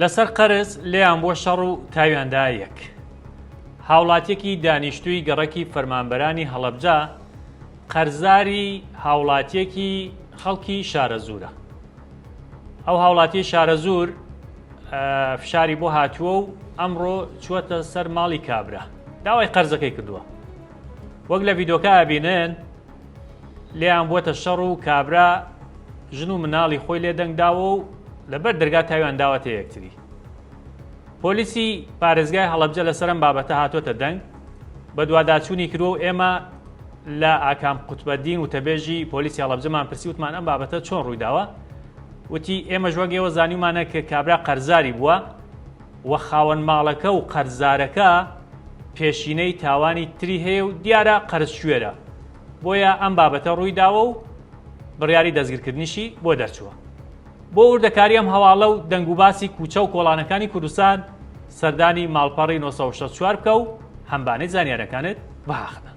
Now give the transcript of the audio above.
لەسەر قەرز لێیان بووە شەڕ و تاویان دایە یەک. هاوڵاتیەکی دانیشتووی گەڕەکی فەرمانبەرانی هەڵەبجە قەرزاری هاوڵاتیەکی خەڵکی شارەزوورە. ئەو هاوڵاتی شارەزوور فشاری بۆ هاتووە و ئەمڕۆ چووەتە سەر ماڵی کابرا داوای قەرزەکەی کردووە. وەک لە ڤیدۆکە ئەبینن لێیان بووەتە شەڕ و کابرا ژن و مناڵی خۆی لێ دەنگ داوە و لەبەر دەرگا تاویان داوەتە یەکتری. پۆلیسی پارێزگای هەڵەبجە لەسەر ئەم بابەتە هاتووەتە دەنگ، بەدواداچوونی کردووە و ئێمە لە ئاکام قوتبەدین وتەبێژی پۆلیسی هەڵەبجەمان پرسی وتمان ئەم بابەتە چۆن ڕوویداوە؟ وتی ئێمەش وەک ئێوە زانیومانە کە کابرا قەرزاری بووە و خاوەن ماڵەکە و قەرزارەکە پێشینەی تاوانی تری هەیە و دیارە قەرزشوێرە بۆیە ئەم بابەتە ڕوویداوە و بڕیاری دەستگیرکردنیشی بۆ دەرچووە. بۆ وردەکاری ئەم هەواڵە و دەنگوباسی کوچە و کۆڵانەکانی کوردستان سەردانی ماڵپەڕی 964 بکە و هەمبانەی زانیارەکانت بهاخنە.